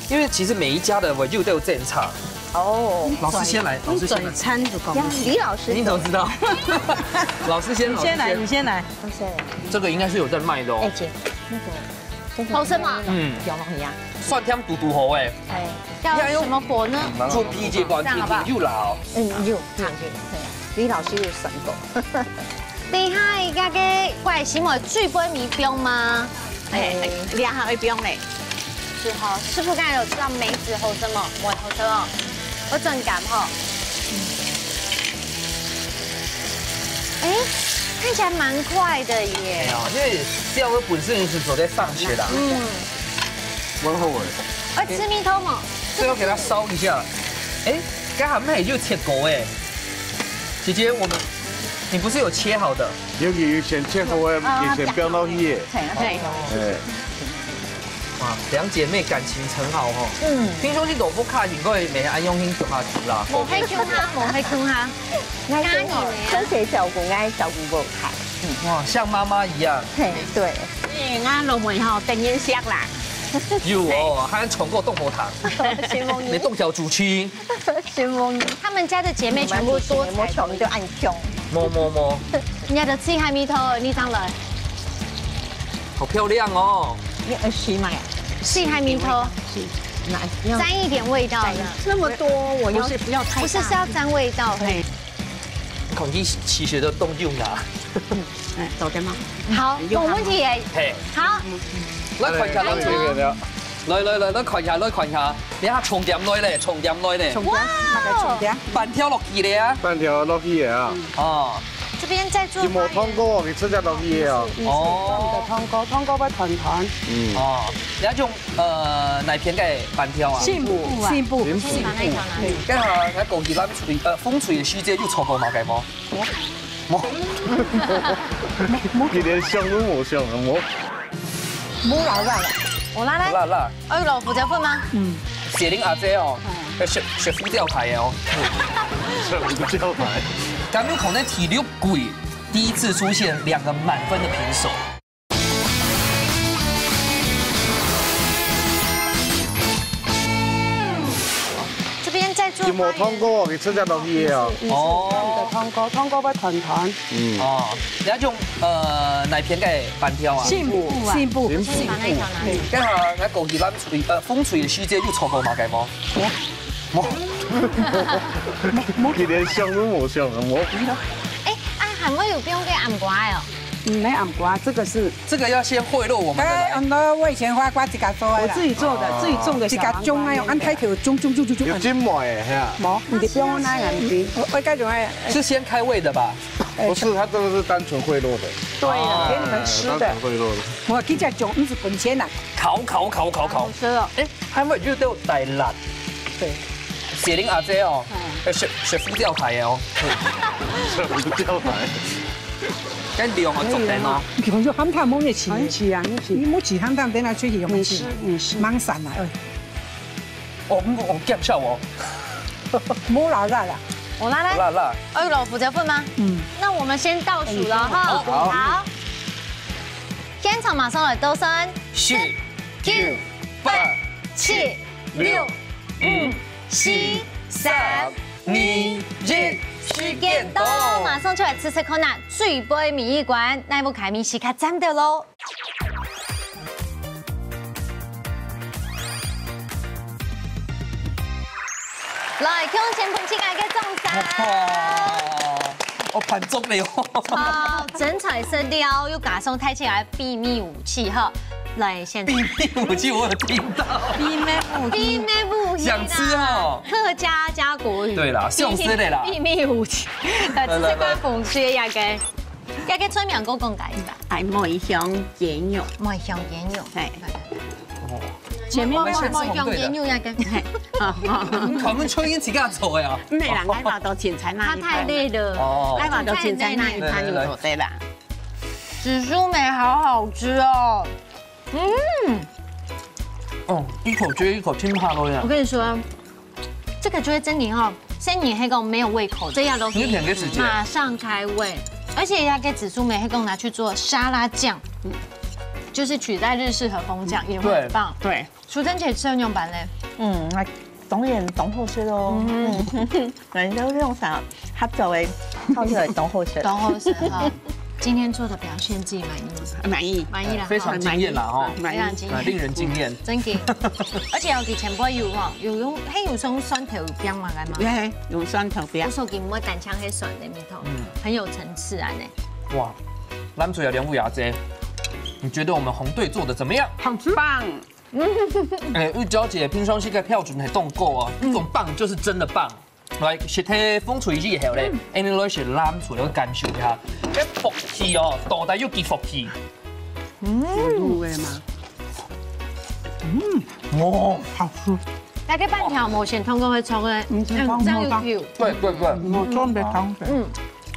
因為其實每一家的味道都有正差。哦，老師先來，老師先來。你嘴馋就講。李老師，你怎麼知道？老師先，你先來，老師先。你先來。老師先來。這個應該是有在賣的哦。哎，姐，那個，這個好吃嗎？嗯，有東西啊。酸甜嘟嘟好哎。哎，要什麼火呢？準備一隻碗，這樣好不好？有啦哦。嗯，有，有，有，對啊。李老師有算過。等一下，這個關西妹最尾放嗎？哎，這下愛放咧。是哈，師傅剛才有知道梅子好吃嗎？無好吃哦，我真感吼。哎，看起來蠻快的耶。哎呀，因為只要有本事，你是做得上去的。嗯，蠻好玩。哎，吃米湯嗎？最後給它燒一下。哎，剛好沒有切過哎。姐姐，我們，你不是有切好的？有，有先切好的，啊，有先放落去的。對，對。哎。哇，兩姐妹感情真好哦。嗯。聽說你老公較應該袂恁樣去共下煮啦。無彼共下，無彼共下。該是哦，加你呢？跟誰照顧？愛照顧我看。哇，像媽媽一樣。嘿，對。哎，俺老妹吼，等人惜啦。有哦，還穿過凍火糖，承蒙你。你凍條主題。承蒙你。他們家的姐妹全部多才多藝。全部都恁強。無無無。人家的四海米頭，你上來。好漂亮哦。你愛試嗎？四海米頭。是，那，要沾一點味道的。那麼多，我要不是，不要太大。不是，是要沾味道的。對。 你看，你其實都凍用啦。哎，走掉嗎？好，有問題耶。嘿。好。來看一下，來，來，來，來，來看一下，來看一下。你看重點來咧，重點來咧。重點，哇哦！麼个重點？粄條落去咧啊。粄條落去咧啊。哦。這邊在做花園。你無燙過，你直接落去咧啊。哦。你的燙過，燙過會彈彈。嗯。哦，你要用，呃，哪片个粄條啊？新埔啊。新埔。新埔。新埔。該下，該講起咱 呃，風水的時節有錯過嘛，該無？無。你連想都無想，無。無啦啦啦。我啦啦。啦啦。哎，老虎在混嗎？嗯。雪玲阿姐哦，嗯。呃，學，學佛教牌的哦。學佛教牌。敢有可能第六季第一次出現兩個滿分的平手？ 這邊在做花園。你無燙過，你直接落去咧哦。哦。燙過，燙過會彈彈。嗯。哦，你要用，呃，哪片个粄條啊？新埔啊。新埔。新埔。新埔。該下，該講起咱風水，呃，風水的時節有錯過嘛，該無？無。你連想都無想，無。哎，啊，還會有放該醃瓜个哦？嗯，沒醃瓜，這個是 這個要先賄賂我們的來。哎，很多我以前花瓜自家做的啦。我自己做的，哦。自己種的小黃瓜。自家種啊，用安泰克種種種種種。有筋膜哎，嘿啊。無，你不用那樣子。我，我該種哎。是先開胃的吧？不是，他這個是單純賄賂的。對的，哦。給你們吃的。單純賄賂的。我自家種，毋係本錢啦。烤烤烤烤烤。好吃哦。哎，還有就都帶辣。對。雪玲阿姐哦，嗯。要學，學佛教牌的哦。學佛教牌。 該量啊，足等哦。你看，就鹹淡無你試，你試啊，你試。你莫試鹹淡，等下出去用試，你試。忙散啊。哦，嗯，哦，減少哦。無啦啦啦。我啦啦。啦啦。哎，老虎在混嗎？嗯。那我們先倒數了哈。哎，好。好。現場馬上來倒算。十、九、八、七、六、五、四、三、二、一，時間到，馬上就來試試看啊！ 最尾尾一關，哪一位个味緒較讚个咯？來，共下先分自家个掌聲。哇，我盤足了。好，真材實料，又加上帶起來秘密武器哈。來，現在秘密武器我有聽到。秘密武器，秘密武器啦。想吃哦。客家家國語。對啦，想吃的啦。秘密武器，來，來，來，來。這是講公司的那個。 該个出名个講解吧。哎，梅香雞肉。梅香雞肉。哎。哦。前面梅，梅香雞肉那個。哎，好，好。你看，我們秋英自家做的啊。沒啦，來把到前菜那一盤。他太累了。哦。來把到前菜那一盤就做得啦。紫蘇梅好好吃哦。嗯。哦，一口接一口，聽不下落呀。我跟你說，這個就會真的哦，生理係講沒有胃口，這樣都可以，你點个時間馬上開胃。而且它个紫蘇梅係講拿去做沙拉醬，就是取代日式和風醬也會很棒。對，淑珍姐食仰般呢？嗯，啊，當然當好食咯。嗯，人家用啥合作个，好食个當好食。當好食哈。今天做的表現自己滿意嗎？滿意。滿意啦，非常驚豔啦哈，非常驚豔，啊，令人驚豔。真的。而且有以前不會有哈，有用，還有用蒜頭餅嘛，幹嘛？對，用蒜頭餅。我手給我單槍黑蒜的蜜桃，嗯，很有層次啊呢。哇，藍隊啊，兩位阿姐，你覺得我們紅隊做的怎麼樣？好吃，棒。哎，玉嬌姐平常時个標準係當高啊，這種棒就是真的棒。來，食忒紅隊以後咧，恁樣來食藍隊，來感受一下，這福氣哦，到底有幾福氣？嗯，有入味嗎？嗯，哦，好吃。那个粄條無先通過會抽个，嗯，嗯，這樣有油。對對對，我準備湯水。嗯，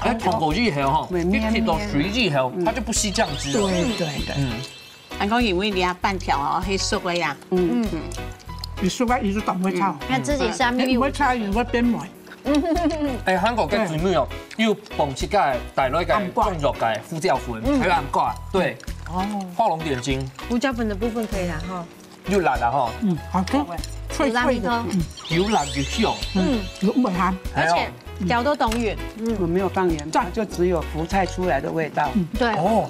哎，通過以後哈，一提到水以後，它就不吸醬汁了。對對對。嗯。 還講因為你啊粄條哦，係熟个呀。嗯，嗯，你熟个，佢就當會炒。那自己下面又，你會炒，佢會變味。哎，韓國个水母哦，又放自家帶來个中藥个胡椒粉，還有南瓜，對，哦，畫龍點睛。胡椒粉的部分可以啦哈。又辣了哈，嗯，好吃，脆脆的，有辣又香。嗯，有味哈。而且 调到东远，嗯，我没有放盐，它就只有福菜出来的味道。对，哦，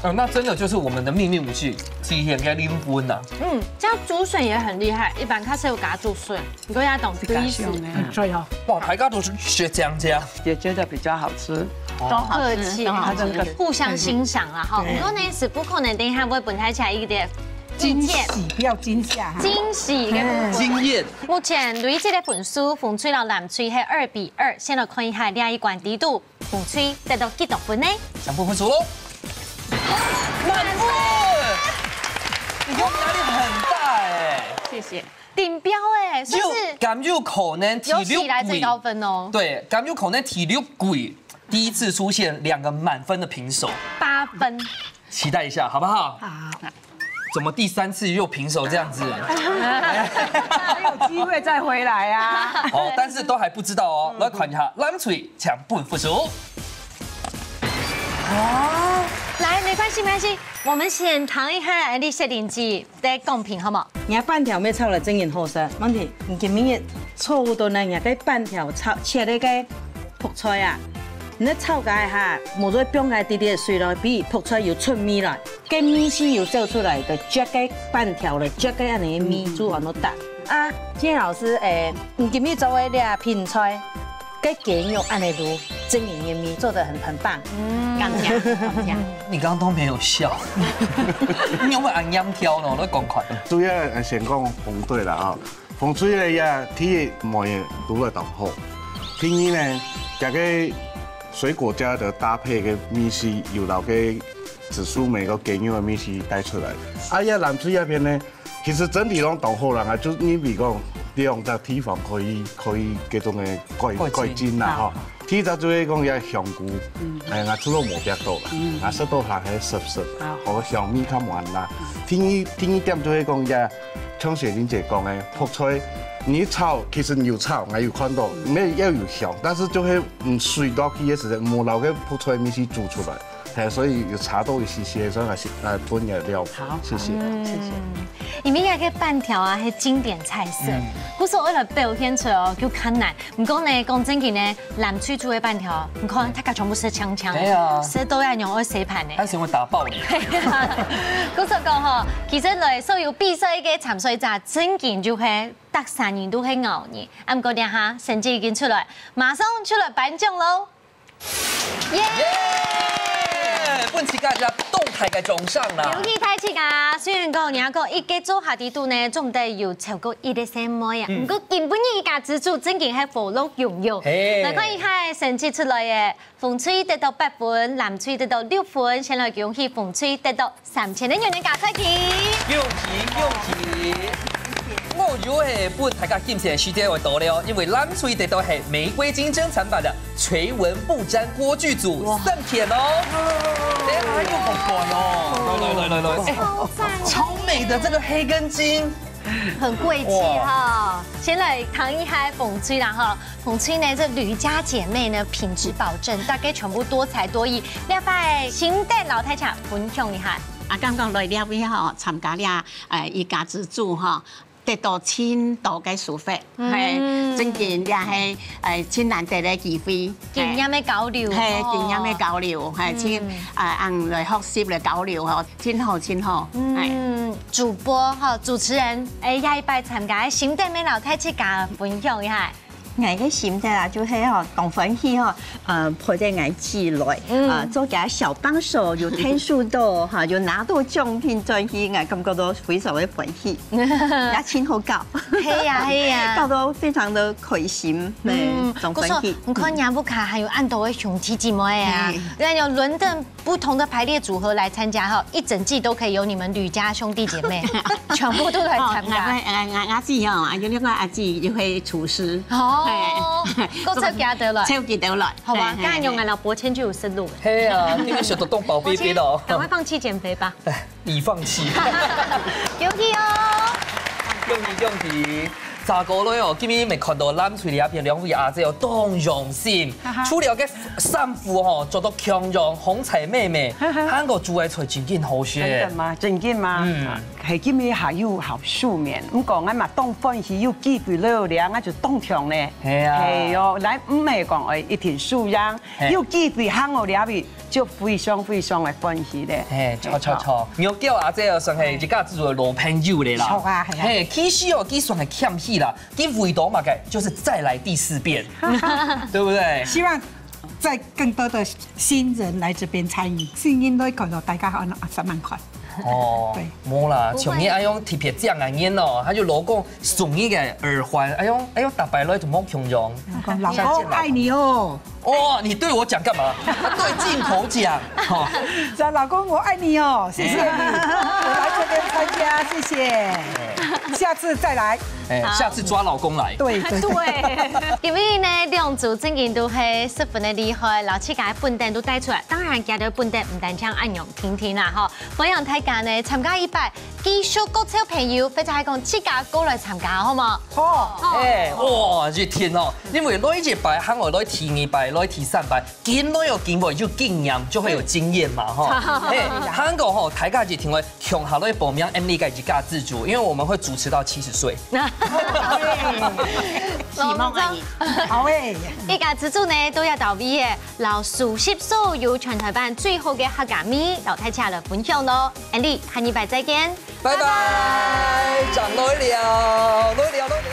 呃，那真的就是我们的秘密武器，提鲜个灵魂呐。嗯，这样竹笋也很厉害，一般它是有给它竹笋，你跟它懂这个意思。很脆哦。哇，大家都是学讲讲，也觉得比较好吃。都好吃，都好吃，互相欣赏啦哈。不过呢，是不可能等一下会分开起来一点意见，惊喜，不要惊吓哈。惊喜跟惊艳。 目前累积个分数，红隊摎蓝队係二比二。先來看一下這一關底肚，紅隊得到幾多分呢？全部分數咯。滿分！你給我們壓力很大哎。謝謝。頂標哎，是不是？有，敢有可能第六季？有史以來最高分哦。對，敢有可能第六季第一次出現兩個滿分的平手。八分。 期待一下，好不好？好。怎麼第三次又平手這樣子？還有機會再回來啊。哦，但是都還不知道哦。來看一下，藍隊請分分數。哦，來，沒關係，沒關係，我們先談一下綠色鄰居的公平，好不好？若粄條愛炒來正經好食，問題，你今晡日錯誤到呢，若个粄條炒，切个个覆菜啊，你炒个哈，無再放个滴滴水咯，比覆菜有出味來。 个味緒有走出來个，這个粄條咧，這个恁呢味就安到搭。啊，金老師，誒，你今日做个這品菜，个雞肉恁呢滷，正經个味做得很很棒。嗯，感謝，感謝。你剛剛都沒有笑，你有沒有恁樣挑呢？我都講快。主要先講紅隊啦哈。 紅隊个呀，第一味道會當好。第二呢，這个水果加的搭配个味緒，有摎个紫蘇梅个雞肉个味緒帶出來。啊，這藍隊這片呢，其實整體攏當好啦，啊，就因為講兩隻地方可以可以這種个改改進啦吼。 第一隻就係講這香菇，哎，𠊎食到無必到啦，𠊎食到還係澀澀，哦，香味較滿啦。第二第二點就係講這，像雪玲姐講个覆菜，你炒其實你有炒，𠊎有看到，無要有香，但是就係嗯水落去个時節，無摎个覆菜味緒煮出來，嘿，所以有差到一些些，所以𠊎係呃分个了，好，謝謝，謝謝。因為這个粄條啊，係經典菜色，故所為了表現出來哦，就較難。 毋過呢，講正經呢，藍隊煮个粄條，你看大家全部食淨淨，係啊，食到愛仰會洗盤呢？還想會打爆你。故所講吼，其實來所有比賽个參賽者，正經就係逐儕人都係𠢕呢。啊，毋過這下成績已經出來，馬上就來頒獎咯。耶！耶！分自家一個動態个掌聲啦！恭喜大家！雖然講人家講一個組合裡肚呢，總得有超過一個細妹啊，毋過今晡日个直主正經係火龍擁有。嘿，來看一下成績出來耶，紅隊得到八分，藍隊得到六分，先來恭喜紅隊得到三千个銀个加菜金。恭喜恭喜！我又係分大家欣賞个時間會到了，因為藍隊得到係玫瑰金珍藏版个 垂紋不沾鍋具組聖品哦。哎，還有寶寶喲！來來來來來，哎，超美的這個黑根金，很贵气哈。先來談一下紅隊啦哈，紅隊呢，這旅家姐妹呢，品質保證，大家全部多才多藝。這擺心得摎大家分享一下。啊，感覺來這位吼，參加這，呃，一家之煮吼，得到盡多个收穫。嘿，真經這係，呃，盡難得个機會。經驗个交流，嘿，經驗个交流，嘿，盡，呃，恁來學習來交流吼，盡好，盡好。嗯，主播哈，主持人，哎，這一擺參加个心得，乜摎大家分享一下。 𠊎个心得啊，就係吼，當歡喜吼，呃，陪等𠊎姊來，啊，做佢个小幫手，有𢯭手到，哈，有拿到獎品轉去，𠊎感覺到非常个歡喜，也盡好搞，係啊，係啊。搞到非常个開心，嗯，當歡喜。你看，若屋下還有恁多个兄弟姊妹啊，還有輪等 不同的排列組合來參加哈，一整季都可以有你們旅家兄弟姐妹，全部都來參加。哦，𠊎，𠊎，𠊎，𠊎姊哦，啊，有另外阿姊又係廚師。哦，嘿。夠湊幾多來？湊幾多來？好吧，嘿，嘿，剛才用了，伯謙就有思路了。係啊，你們曉得當寶貝貝哦。趕快放棄減肥吧。你放棄。恭喜哦！恭喜恭喜！ 再過來哦，今日乜看到藍隊裡片兩位阿姊哦，當用心。除了个衫褲吼，著到共樣，紅隊妹妹，還過煮个菜真經好食。真的嗎？真的嗎？嗯，係今日還有好手面，毋過𠊎嘛當歡喜，有機會來這，𠊎就當暢呢。係啊。係喲，來毋係講愛一定輸贏，有機會行到這位， 就非常非常个歡喜咧。嘿，著著著，玉嬌阿姊哦，算係一家之煮个老朋友咧啦。著啊，係啊。嘿，其實哦，佢算係謙虛啦，佢為著麼个，就是再來第四遍，對不對？希望再更多的新人來這邊參與，新人都可以看到大家好，那慢慢看。哦，對，無啦，像你恁樣特別靚个人哦，還有老公送你个耳環，哎喲哎喲，逐擺來都無共樣。老公，老公愛你哦。 哦，你對我講幹嘛？他對鏡頭講，哈。老公，我愛你哦，謝謝你，我來這邊參加，謝謝，下次再來。哎，下次抓老公來。對對。對，因為呢，兩組真經都係十分个厲害，摎自家个本事都帶出來。當然，佢兜本事毋單淨恁樣定定啦，吼。歡迎大家呢參加一擺，繼續各交朋友，或者係講自家過來參加，好無？好。哎，哇，一定哦， 因為來一擺，還有來第二擺，來第三擺，緊來有經驗，有經驗就會有經驗嘛，吼。嘿，還過吼，大家一定會共下來報名Emily个一家之煮，因為我們會主持到七十歲。希望啊你。好欸。一家之煮呢，都愛到位欸，摎收集所有全台灣最好个客家味，摎大家來分享咯。Emily，下禮拜再見。拜拜，正來尞，來尞，來尞。